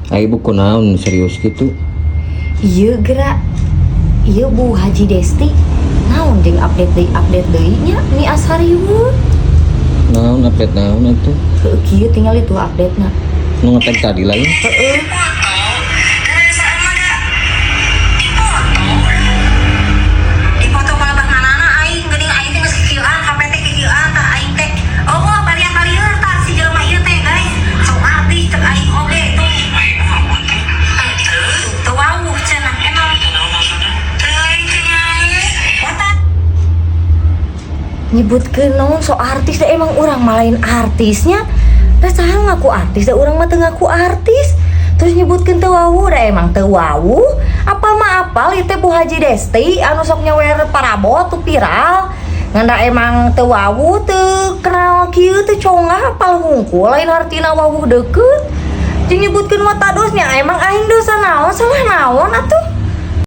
Ai ibu kunaon serius gitu? Iya gerak. Iya, Bu Haji Desti. Naon jeung update deui nya ni asariweuh. Naon update naon atuh? Heueuh, kieu tinggal itu update na. Nu ngetag tadi lain. Heeh. Perasaan mah da dipoto. Dipoto palebah manana aing geuning, aing teh geus kikieuan, HP teh kikieuan tah aing teh. Oh, balian-balieur tah si jelema ieu teh, guys. Sok artis cek aing oge tuh. Henteu, teu wawuh cenah emang. Teuing cenah. Wata. Nyebutkeun naon sok artis teh, emang urang mah lain artisnya. Da saha ngaku artis? Da urang mah teu ngaku artis. Terus nyebutkeun teu wawuh, da emang teu wawuh. Apal mah apal ieu teh Bu Haji Desti anu sok nyawer parabot tuh viral. Ngan da emang teu wawuh, teu kenal kieu, teu congah, apal hungkul, lain hartina wawuh deukeut. Jeung nyebutkeun mata dosnya, emang aing dosa naon, salah naon atuh?